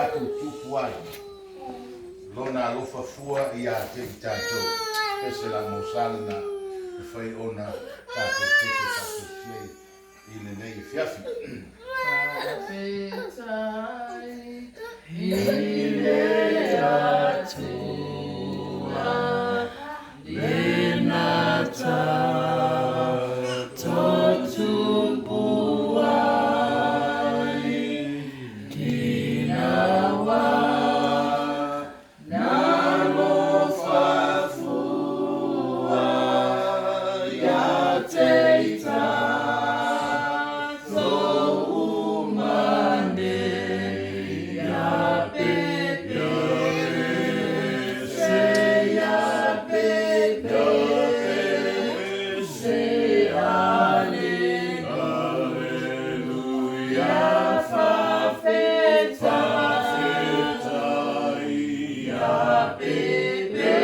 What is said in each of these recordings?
tatou tupu ai, Lona alofa fua ia te i tatou. Pese la mosa lena e fai ona tatou pese faatasi ai i lenei afiafi. Faafetai i le Atua lena tatou tupu ai ina ua nalofa fua ia te i tatou uma nei ia pepese ia pepese Aleluia faafetai ia pepese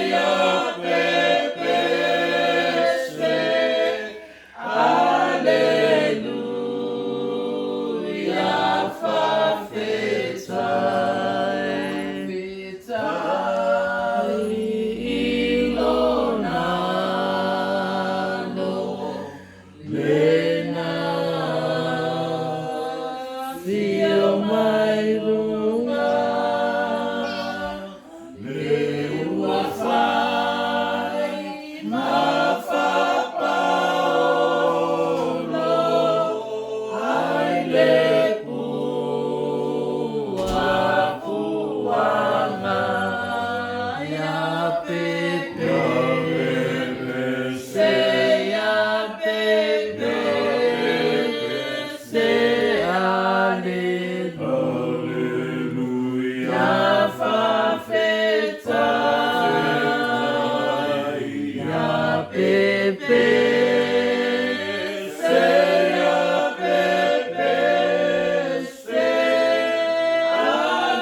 ia pepese Aleluia faafetai Faafetai i lona Lena afio mai luga Le ua fai ma fapaolo ai le puapuaga ia pepese ia pepese Aleluia faafetai ia pepese ia pepese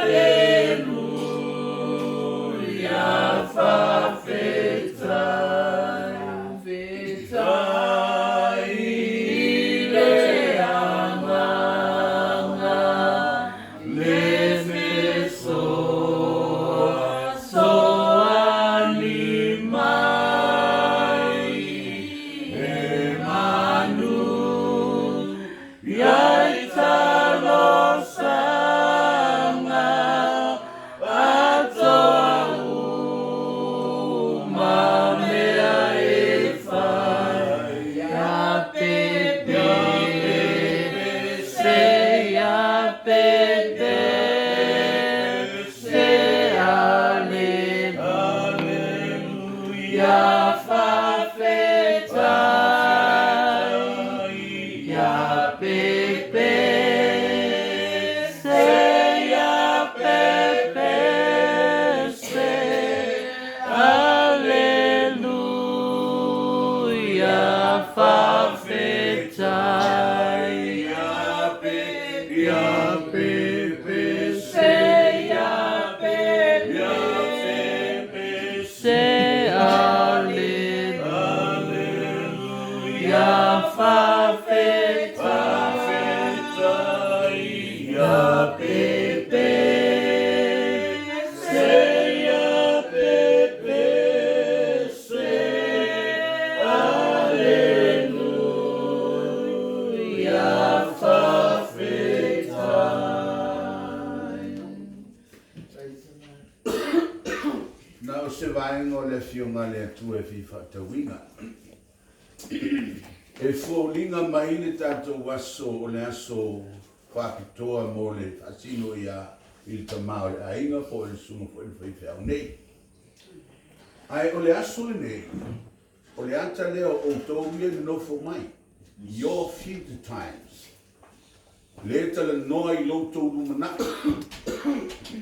Aleluia faafetai Faafetai i le Agaga le fesoasoani mai e manu ia i talosaga atoa uma mea e fai ia pepese ia pepese Aleluia faafetai ia pepese ia pepese Aleluia faafetai ia pepese ia pepese Aleluia faafetai ia pepese ia pepese Aleluia faafetai. Na o se vaega o le Afioga a le Atua e fia faatauina. E foliga mai le tatou aso o le aso faapitoa mo le faasino ia i le tama o le aiga po o le susuga foi i le faifeau nei. Ae o le aso lenei, o le ata lea o outou ia nonofo mai, your future times. Lea e talanoa i lo outou lumanai.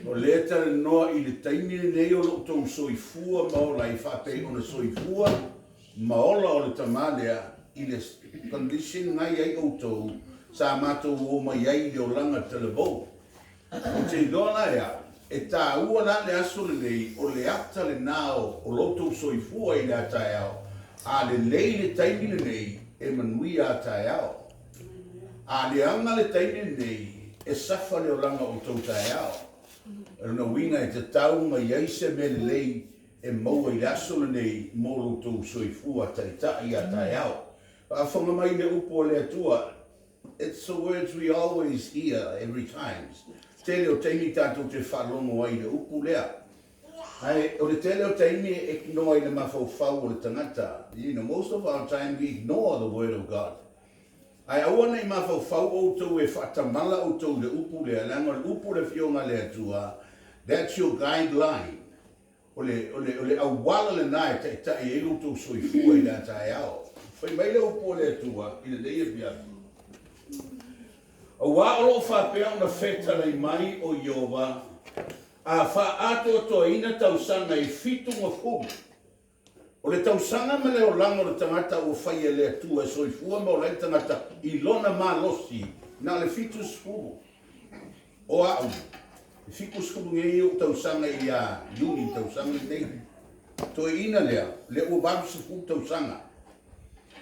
O lea e talanoa i le taimi lenei o lo outou soifua ma ola ai faapei ona soifua ma ola o le tama lea i le condition na i ai outou sa matou o mai ai i le olaga talavou. Ou te iloa la e au, e taua la le aso lenei o le ata lena o lo outou soifua i le a taeao, a lelei le taimi lenei e manuia a taeao. A leaga le taimi lenei, E safa le olaga o outou taeao. O lona uiga e tatau ona i ai se mea lelei e maua i le aso lenei mo lo outou soifua taitai a taeao. Faafofoga mai i le upu a le Atua, It's the words we always hear every times. Tele o taimi tatou te faalogo ai i le upu lea. Ae o le tele o taimi e ignore i le mafaufau o le tagata. You know, most of our time we ignore the word of God. Ae aua ne i mafaufau outou e faatamala outou i le upu lea, leaga o le upu o le Afioga a le Atua, that's your guideline. O le, o le, o le auala lena e taitai ai lo outou soifua i le a taeao. Fai mai le upu a le Atua i lenei afiafi. Auā o lo o faapea ona fetalai mai o Ieova, a faaatoatoaina tausaga e 70, O le tausaga ma le olaga o le tagata ua faia e le Atua e soifua ma ola ai le tagata i lona malosi, na o le 70. O a'u, e 70 nei o'u tausaga ia Iuni i le tausaga lenei. Toeaina lea, lea ua 80 tausaga.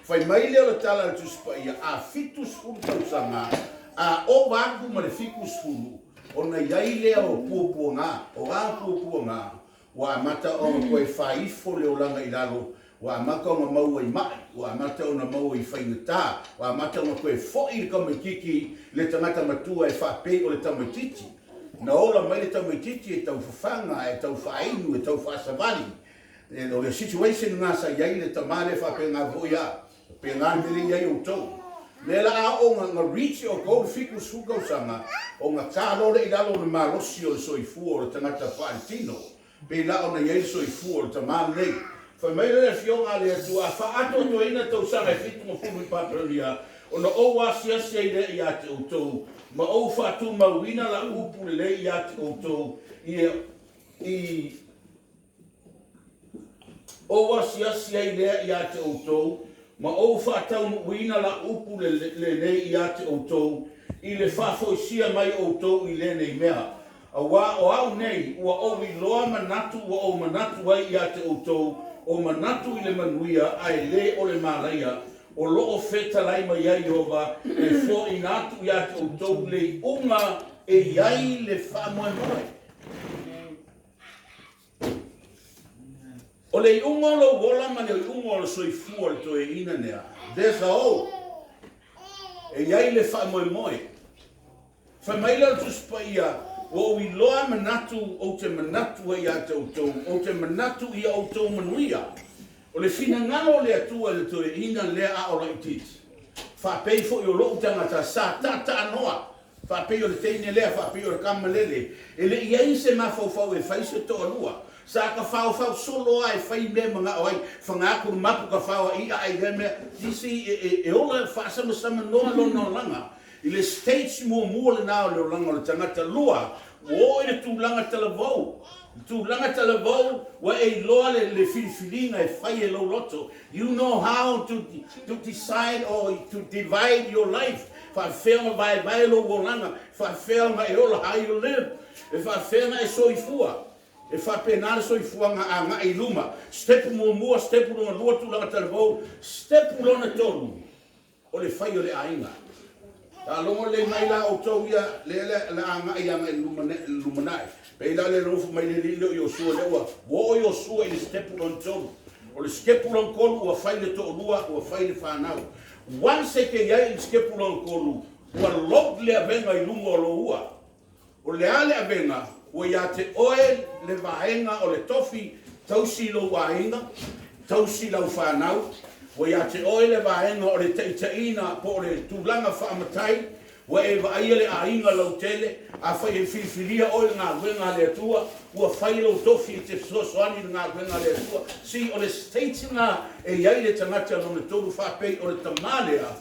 Fai mai lea o le tala a le Tusi Paia, a 70 tausaga, a ova atu ma le 70, ona i ai lea o puapuaga. O a puapuaga? Ua amata ona toe faaifo le olaga i lalo, ua amata ona maua i ma'i, ua amata ona maua i faigata, ua amata ona toe fo'i le tamaitiiti le tagata matua e faapei o le tamaitiiti. Na ola mai le tamaitiiti e tau fafaga, e tau faainu, e tau faasavali. O le situation lena sa i ai le tama lea faapena foi a faapena le mea lea e i ai outou. Lea la a oo na reach e outou le 70 tausaga, ona ta loa lea i lalo o le malosi o le soifua o le tagata faaletino, pei la ona i ai le soifua o le tama lenei. Fai mai lea le Afioga a le Atua, a faaatoatoaina tausaga e 70 i Papelonia, ona ou asiasi ai lea ia te outou, ma ou faatumauina lau upu lelei ia te outou, i Ou asiasi ai lea ia te outou, ma ou faataunuuina lau upu lenei ia te outou, i le faafoisia mai outou i lenei mea. Auā o au nei, ua ou iloa manatu ua ou manatu ai ia te outou, o manatu i le manuia, ae lē o le malaia, o lo o fetalai mai ai Ieova, e foaiina atu ia te outou le iuga e i ai le faamoemoe. O le iuga o lou ola ma le iuga o le soifua o le toeaina lea, there's a hope. E i ai le faamoemoe. Fai mai lea o le Tusi Paia, Ua ou iloa manatu ou te manatu ai ia te outou, ou te manatu ia outou manuia. O le finagalo o le Atua i le toeaina lea a o laitiiti, faapei foi o lou tagata sa taataanoa Faapei o le teine lea, faapei o le tama lele, e le i ai se mafaufau e fai se toalua. Sa ta faofao solo lava e fai mea e manao ai, faga atu le mapu ta fao ai i'a i lea mea. You see, e ola faasamasama noa lona olaga. I le stage muamua lena o le olaga o le tagata. Lua, ua oo i le tulaga talavou. Le tulaga talavou, ua e iloa le filifiliga e fai e lou loto. You know how to to decide or to divide your life. Faafefea ona vaevae lou olaga, faafefea ona e ola, how you live. E faafefea ona e soifua. E faapena le soifuaga agai i luma. Step muamua, step lona lua, tulaga talavou, step lona tolu. O le fai o le aiga. Faalogo lelei mai la outou ia, lea le a agai agai i le lumanai. Pei la le nofo mai le alii lea o Iosua lea ua oo Iosua i le sitepu lona tolu. O le sitepu lona tolu ua fai le toalua, ua fai le fanau. Once e te i ai i le sitepu lona tolu, ua load le avega i luga o lou ua. O le a le avega ua ia te oe le vaega o le tofi tausi lou aiga, tausi lau fanau, ua ia te oe le vaega o le taitaiina po o le tulaga faamatai, ua e vaaia le aiga lautele, afai e filifilia oe i le galuega a le Atua, ua fai lou tofi e te fesoasoani i le galuega a le Atua. See, o le state lena e i ai le tagata lona tolu faapei o le tama lea,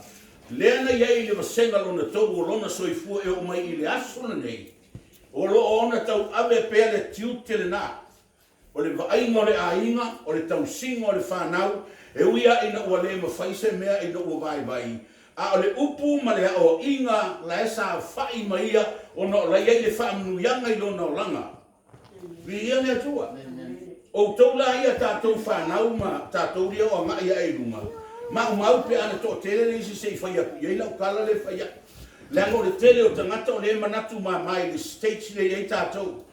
Lea na i ai i le vasega lona tolu o lona soifua e oo mai i le aso lenei, o lo o ona tauave pea le tiute lena, o le vaaiga o le aiga, o le tausiga o le fanau, e ui lava ina ua le mafai se mea ina ua vaivai, a o le upu ma le aoaiga la e saofai ma ia ona o la e i ai le faamanuiaga i lona olaga. Viia le Atua. Outou la ia tatou fanau ma tatou lea o agai ae i luga, maumau pe ana toatele le isi se i fai atu i ai lau tala lea e fai atu. Leaga o le tele o tagata o lea e manatu mama i le stage lea e i ai tatou.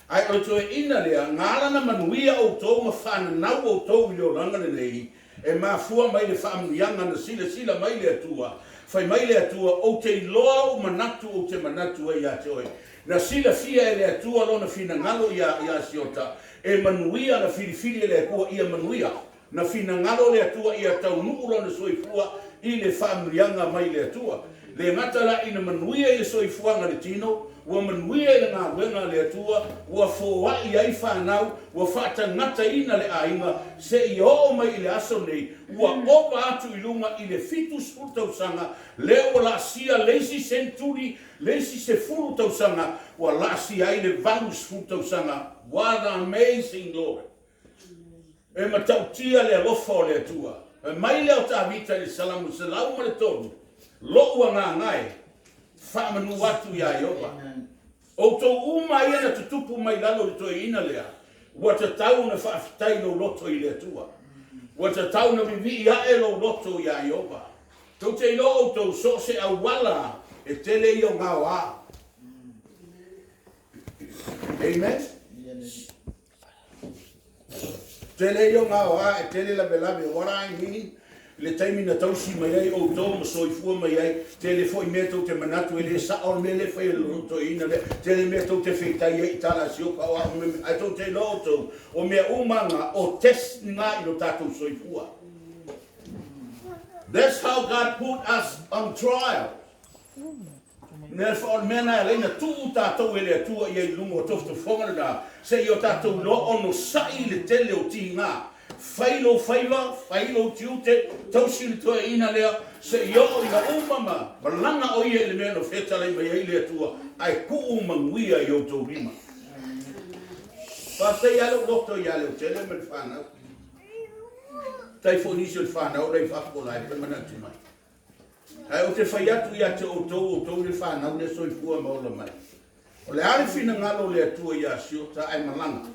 Ae o le toeaina lea, na ala ona manuia outou ma faananau outou i le olaga lenei, e mafua mai le faamanuiaga na silasila mai le Atua, fai mai le Atua, Ou te iloa ou manatu ou te manatu ai ia te oe. Na silafia e le Atua Lona finagalo ia ia Siota, e manuia, na filifili e le Atua ia manuia. Na finagalo le Atua ia taunuu lona soifua i le faamanuiaga mai le Atua. Le gata la ina manuia i le soifuaga i le tino, ua manuia i le galuega a le Atua, ua foai ai fanau, ua faatagataina le aiga, seia oo mai i le aso nei, ua ova atu i luga i le 70 tausaga, lea ua laasia le isi seneturi, le isi 10 tausaga, ua laasia ai le 80 tausaga. What an amazing Lord! E matautia le alofa o le Atua. Fai mai lea o Tavita i le Salamo 103, Lo'u agaga e, faamanu atu iā Ieova. Outou uma ia na tutupu mai lalo i le toeaina lea, ua tatau ona faafetai lou loto i le Atua. Ua tatau ona vivii ae lou loto iā Ieova. Tou te iloa outou so o se auala e tele ia o gaoā. Amen. Tele ia o gaoa e tele lavelave, what I mean, i le taimi na tausi mai ai outou ma soifua mai ai, tele foi mea tou te manatu e le sao le mea lea e fai e le toeaina lea, tele mea tou te feitai ai i tala a si oka o au mea, ae tou te iloa outou, o mea uma na, o test na i lo tatou soifua. That's how God put us on trial. O le mea lena e ala ai ona tuu tatou e le Atua ia i luga o tofotofoga lena, se i o tatou iloa onosai i le tele o tiga. Fai lou faiva, fai lou tiute, tausi le toeaina lea, se i oo ina uma ma malaga o ia i le mea na fetalai mai ai le Atua, ae tuu manuia i outou lima. Faafetai lava lou loto ia Leotele ma le fanau. Faafetai foi i nisi o le fanau la i fafo la e manatu mai. Ae ou te fai atu ia te outou, outou le fanau lea soifua ma ola mai, o le a le finagalo o le Atua ia Siota ae malaga,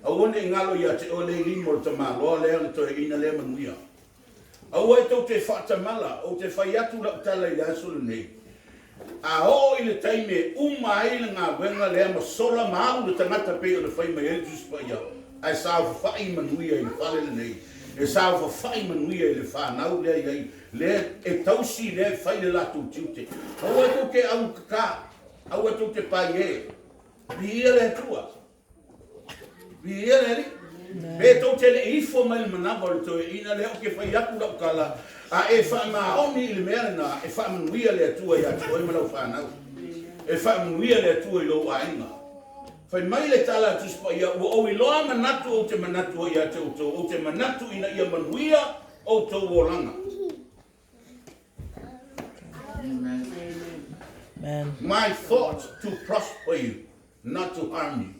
aua ne i galo ia te oe le lima o le tamaloa lea, le toeaina lea manuia. Aua e tou te faatamala, ou te fai atu lau tala i le aso lenei, A oo i le taimi e uma ai le galuega lea ma sola ma alu le tagata pei ona fai mai ai le Tusi Paia, ae saofafai manuia i le fale lenei, e saofafai manuia i le fanau lea i ai, lea e tausi, lea e fai le latou tiute. Aua tou te augakaka, aua tou te paie. Viia le Atua. Viia le Alii. Pe tou te le i ifo mai le manava o le toeaina lea ou te fai atu lau tala, a e faamaoni i le mea lena, e faamanuia le Atua ia te oe ma lau fanau. E faamanuia le Atua i lou aiga. Fai mai le tala a Tusi Paia, Ua ou iloa manatu ou te manatu ai ia te outou, ou te manatu ina ia manuia outou olaga. Amen. My thoughts to prosper you, not to harm you.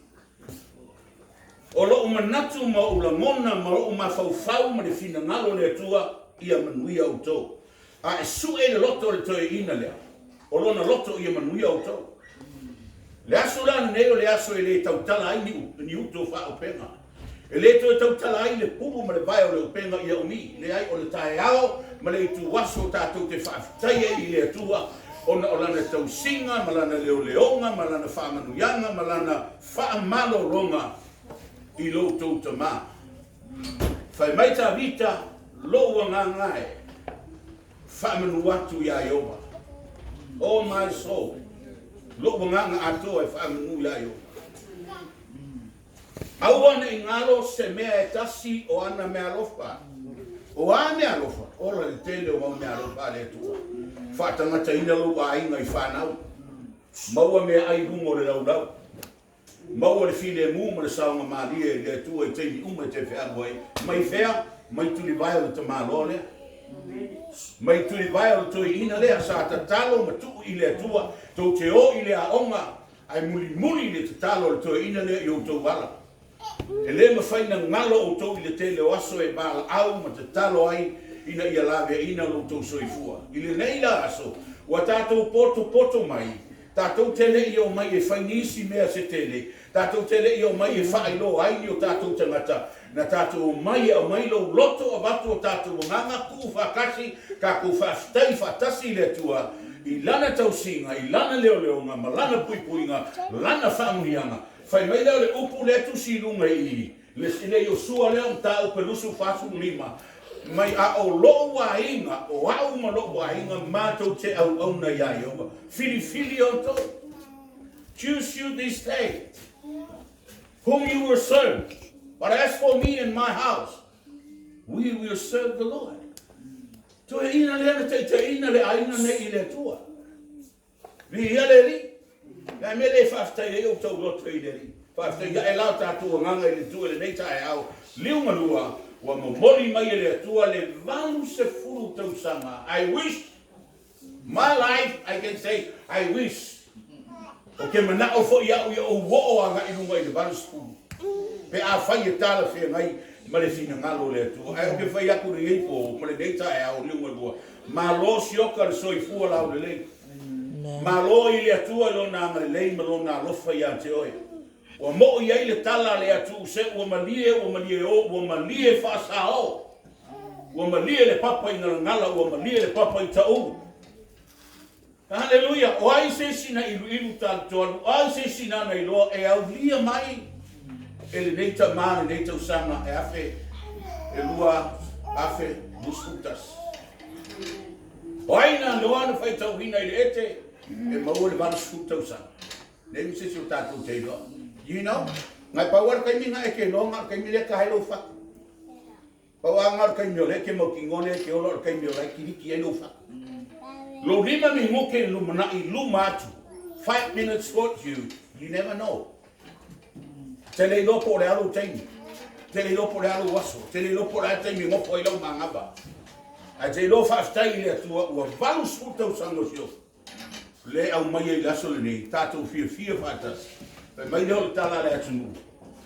O lou manatu ma ou lagona ma lou mafaufau ma le finagalo o le Atua ia manuia outou. A e sue le loto o le toeaina lea, o lona loto ia manuia outou. Le aso la lenei o le aso e le tautala ai ni uto faaupega. E le toe tautala ai le pulu ma le vae o le upega ia umi. Leai, o le taeao ma le ituaso tatou te faafetai ai i le Atua ona o Lana tausiga ma Lana leoleoga ma Lana faamanuiaga ma Lana faamalologa i lo outou tama. Fai mai Tavita, Lou agaga e, faamanu atu iā Ieova. Oh my soul, lou agaga atoa e faamanu iā Ieova. Aua ne i galo se mea e tasi o ana meaalofa. O a meaalofa? Ola le tele o mau meaalofa a le Atua. Faatagataina lou aiga i fanau. Maua meaai i luga o le laulau. Maua le filemu ma le saoga malie i le Atua i taimi uma e te fealu ai. Mai fea? Mai tulivae o le tamaloa lea. Mai tulivae o le toeaina lea sa tatalo ma tuu i le Atua tou te o i le aoga ae mulimuli le tatalo a le toeaina lea i outou ala. E le mafai na galo outou i le tele o aso e valaau ma tatalo ai ina ia laveaina lo outou soifua. I lenei la aso, ua tatou potopoto mai, tatou te le i omai e fai nisi mea se tele, tatou te le i omai e faailoa ai ni o tatou tagata, na tatou omai e aumai lou loto avatu o tatou agaga, tuu faatasi, tatou faafetai faatasi i le Atua. i Lana tausiga, i Lana leoleoga ma Lana puipuiga, Lana faamanuiaga. Fai mai lea o le upu lea e tusi i luga i i, le, le Iosua lea o Mataupu e 25, mai a o lou aiga, o au ma lou aiga matou te auauna iā Ieova. Filifili outou. Choose you this day whom you will serve. But as for me and my house, we will serve the Lord. Toeaina lea na taitaiina le aiga nei i le Atua. Viia le Alii. Le a mea lea e faafetai ai outou loto i le Alii? Faafetai ae la o tatou agaga i le Atua i lenei taeao liugalua ua momoli mai e le Atua le 80 tausaga. I wish my life I can say I wish. Ou te manao foi au ia ou oo agai i luga i le 80 pe afai e talafeagai ma le finagalo o le Atua. Ae ou te fai atu i lenei po ma lenei taeao liugalua, Malo sioka le soifua laulelei. Malo i le Atua i Lona agalelei ma Lona alofa ia te oe. Ua moʻi ai le tala a le Atuu se ua malie, ua malie o, ua malie faasao. Ua malie le papa i Ngalangala, ua malie le papa i Taulu. Haleluia! O ai se isi na iluilu talitoalu? O ai se isi nana iloa e aulia mai e lenei tama lenei tausaga e 2021? O ai na loa na faitauina i le ete e maua le 80 tausaga? Leai ma se isi o tatou te iloa. You know? Ngai pau lava le taimi na e ke iloa na o le taimi lea e tae lou fatu. Pau a na o le taimi o lea e te mautinoa lea e te ola o le taimi o la e kiliki ai lou fatu. Lou lima minute i le lumanai i luma atu, 5 minutes for you, you never know. Te le iloa po o le a lou taimi. Te le iloa po o le a lou aso. Te le iloa po o le a le taimi e nofo ai lau manava. Ae te iloa faafetai i le Atua ua 80 tausaga o si ou le aumaia i le aso lenei, tatou fiafia faatasi. Fai mai lea o le tala a le atunuu,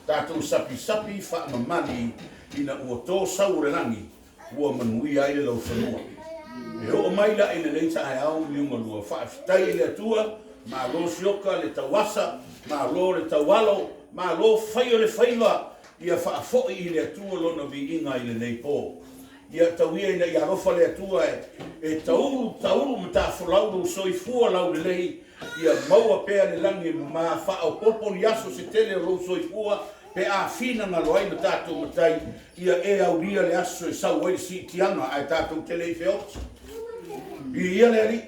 tatou sapisapi faamamali ina ua to sau o le lagi, ua manuia ai le laufanua. E oo mai la i lenei taeao liugalua, faafetai i le Atua, malo sioka le tauasa, malo le taualo, malo fai o le faiva, ia faafoi i le Atua Lona viiga i lenei po. Ia tau ia ina ia alofa le Atua e taulu taulu ma tafolau lou soifua laulelei, ia maua pea le lagi e mama, faaopoopo ni aso se tele o lou soifua pe a finagalo ai lo tatou Matai, ia e aulia le aso e sau ai le siitiaga ae tatou te le i feoti. Viia le Alii.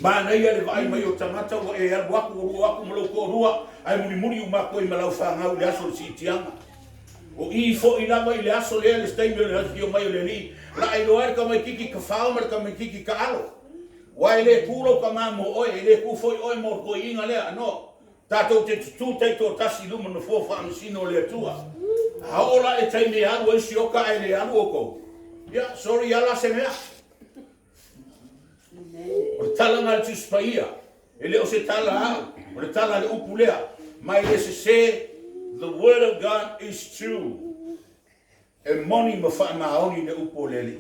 Manaia le vaai mai o tagata ua e alu atu ua lua atu ma lou toalua, ae mulimuli uma atu ai ma lau fanau i le aso o le siitiaga. O i foi lava i le aso lea le taimi o le afio mai o le Alii, la e iloa ai le tamaititi tafao ma le tamaititi taalo. Aua e le tu lou tama mo oe, e le tu foi oe mo le toeaina lea, no. Tatou te tutū taitoatasi i luma nofoa faamasino o le Atua. A oo la i le taimi e alu ai sioka ae le alu outou, ia, sorry lava la se mea. O le tala na a le Tusi Paia, e le o se tala a au, o le tala a le upu lea, ma e le sese, the word of God is true. E moni ma faamaoni le upu o le Alii.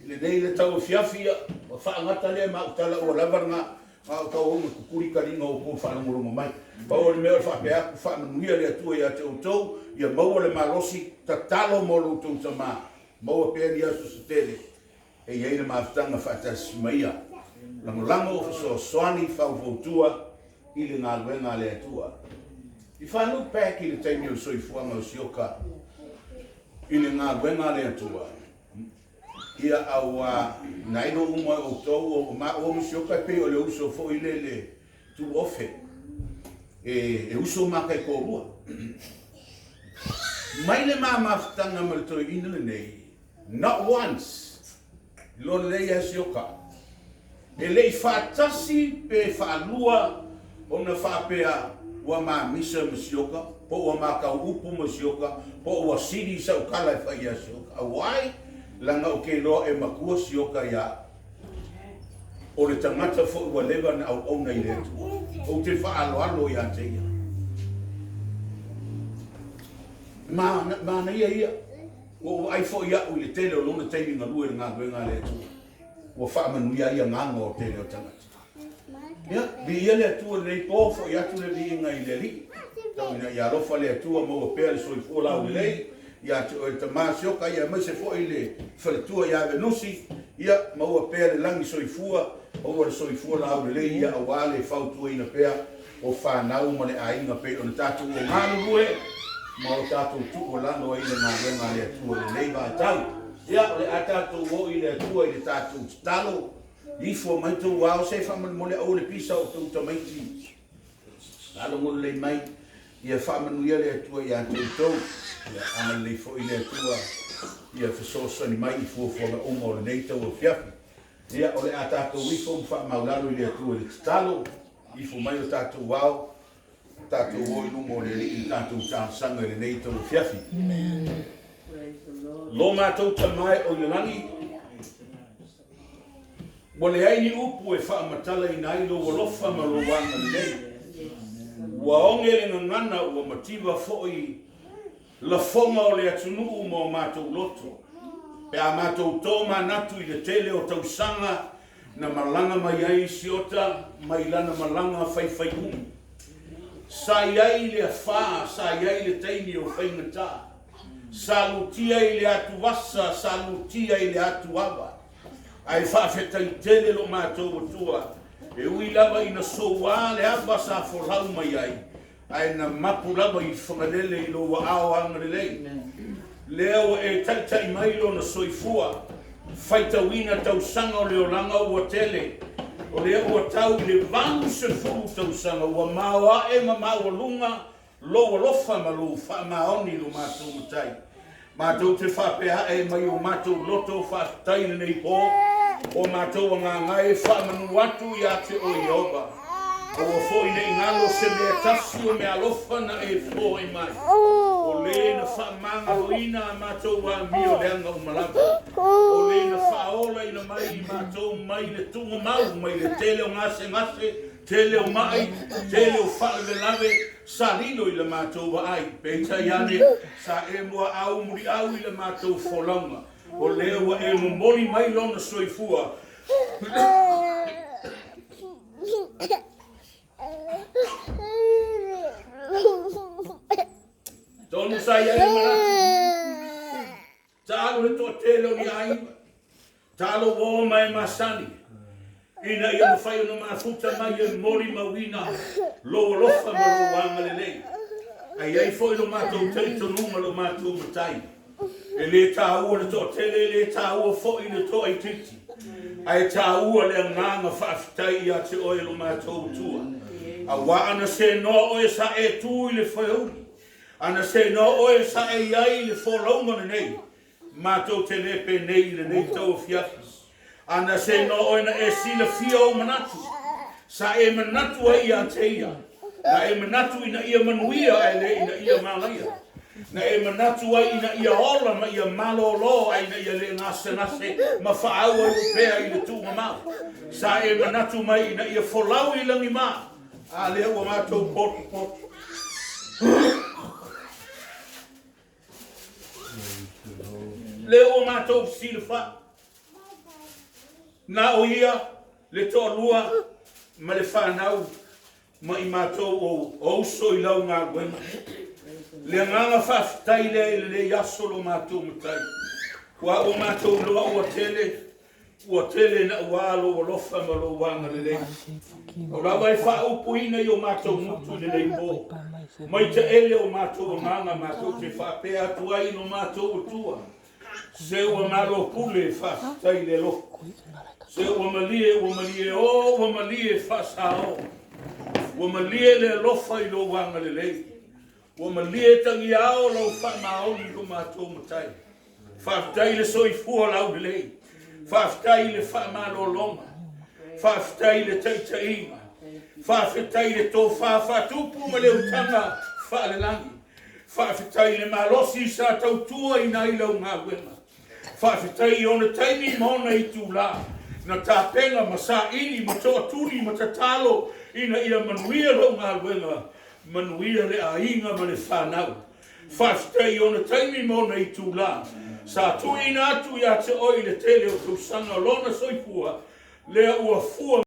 I lenei le tauafiafi, ia, ua faagata lea ma au tala ua lava lena, a o tauau na tutuli taliga o outou faalogologo mai. Pau o le mea o le faapea atu, faamanuia le Atua ia te outou, ia maua le malosi, tatalo mo lo outou tama, maua pea ni aso se tele e i ai le mafutaga faatasi ma ia. Lagolago, fesoasoani, faufautua i le galuega a le Atua. If I look back i le taimi o le soifuaga o Sioka i le galuega a le Atua, ia auā na ilo uma e outou o maua ma Sioka e pei o le uso foi lele tuofe e uso ma taitoalua. Mai le ma mafutaga ma le toeaina lenei, not once, iloa lelei lava Sioka, e le i faatasi pe faalua ona faapea ua mamisa ma Sioka, po ua matau upu ma Sioka, po ua sili sau tala e fai ia Sioka. Why? Leaga ou te iloa e matua Sioka ia au. O le tagata foi ua leva ona auauna i le Atua. Ou te faaaloalo ia te ia. Manaia ia. Ua ou vaai foi au i le tele o lona taimi galue i le galuega a le Atua. Ua faamanuia ai agaga o le tele o tagata. Ia, viia le Atua i lenei po, foi atu le viiga i le Alii. Tau ina ia alofa le Atua, maua pea le soifua laulelei. ia te oe le tama Sioka, ia aemaise foi le faletua ia Venusi, ia maua pea le lagi soifua, maua le soifua laulelei, ia aua le fautuaina pea o fanau ma le aiga pei ona tatou o galulue ma o tatou tuualalo ai i le galuega a le Atua i lenei vaitau. Ia, o le a tatou o i le Atua i le tatou tatalo. Ifo mai tou ao se faamolemole aua le pisa o outou tamaiti. Faalogo lelei mai, ia faamanuia le Atua ia te outou. Ia agalelei foi le Atua ia fesoasoani mai i fuafuaga uma o lenei tauafiafi. Ia, o le a tatou ifo ma faamaulalo i le Atua i le tatalo. Ifo mai o tatou ao, tatou o i luma o le Alii i le tatou talosaga i lenei tauafiafi. Lo matou Tama e o i le lagi, Ua leai ni upu e faamatalaina ai lou alofa ma lou agalelei. Ua oge le gagana ua mativa foi lafoga o le atunuu ma o matou loto. Pe a matou to manatu i le tele o tausaga na malaga mai ai Siota mai lana malaga faifaiumu. Sa i ai le afa, sa i ai le taimi o faigata. Sa lutia i le atuvasa, sa lutia i le atuava. Ae faafetai tele lo matou Atua, e ui lava ina soua le ava sa folau mai ai, ae na mapu lava i Fagalele i lou aao agalelei. Lea ua e taitai mai lona soifua, faitauina tausaga o le olaga ua tele, o lea ua tau i le 80 tausaga ua maoae ma maualuga Lou alofa ma Lou faamaoni lo matou Matai. Matou te faapea ae mai o matou loto faafetai i lenei po, o matou agaga e faamanu atu ia te Oe Ieova. Aua foi ne i galo se mea tasi o meaalofa na e foai mai, o le na faamagaloina a matou amio leaga uma lava, o le na faaolaina mai i matou mai le tuugamau mai le tele o gasegase, Tele o maʻi, tele o faalavelave sa lilo i la matou vaai, peitai ane sa e muaau muliau i la matou folauga, o lea ua e momoli mai lona soifua. Tonu sa i ai le manatu, taalo le toatele o ni aiga, Taalo ua oma e masani, ina ia mafai ona mafuta mai e molimauina lou alofa ma lou agalelei. Ae i ai foi lo matou talitonuga lo matou Matai, e le taua le toatele, e le taua foi le toaitiiti, ae taua le agaga faafetai ia te oe lo matou Atua. Aua ana senoa oe sa e tu i le foeuli, ana senoa oe sa e i ai i le folauga lenei, Matou te le penei i lenei tauafiafi. Ana se noa oe na e silafia ou manatu, sa e manatu ai ia te ia, na e manatu ina ia manuia ae le ina ia malaia, na e manatu ai ina ia ola ma ia malōlō ae ina ia le gasegase ma faaauau pea i le tuugamau, sa e manatu mai ina ia folau i lagimā, a lea ua matou potopoto. Lea ua matou silafai, na o ia le toalua ma le fanau ma i matou o uso i lau galuega. Le agaga faafetai lea i lenei aso lo matou Matai, aua ua matou iloa ua tele Ua tele naua lou alofa ma lou agalelei. O lava e faaupuina i o matou gutu i lenei po. Mai taele o matou agaga matou te faapea atu ai i lo matou Atua, Se ua malo pule faafetai i le alofa. Se ua malie, ua malie o, ua malie faasao. Ua malie le alofa i lou agalelei. Ua malie tagiao lau faamaoni i lo matou Matai. Faafetai i le soifua laulelei. Faafetai i le faamalologa. Faafetai i le taitaiga. Faafetai i le tofa faatupu ma le utaga faalelagi. Faafetai i le malosi sa tautuaina ai lau galuega. Faafetai i ona taimi ma ona itula na tapena ma saili ma toatuli ma tatalo ina ia manuia lau galuega, manuia le aiga ma le fanau. Faafetai i ona taimi ma ona itula sa tuuina atu ia te oe i le tele o tausaga o lona soifua, lea ua fua.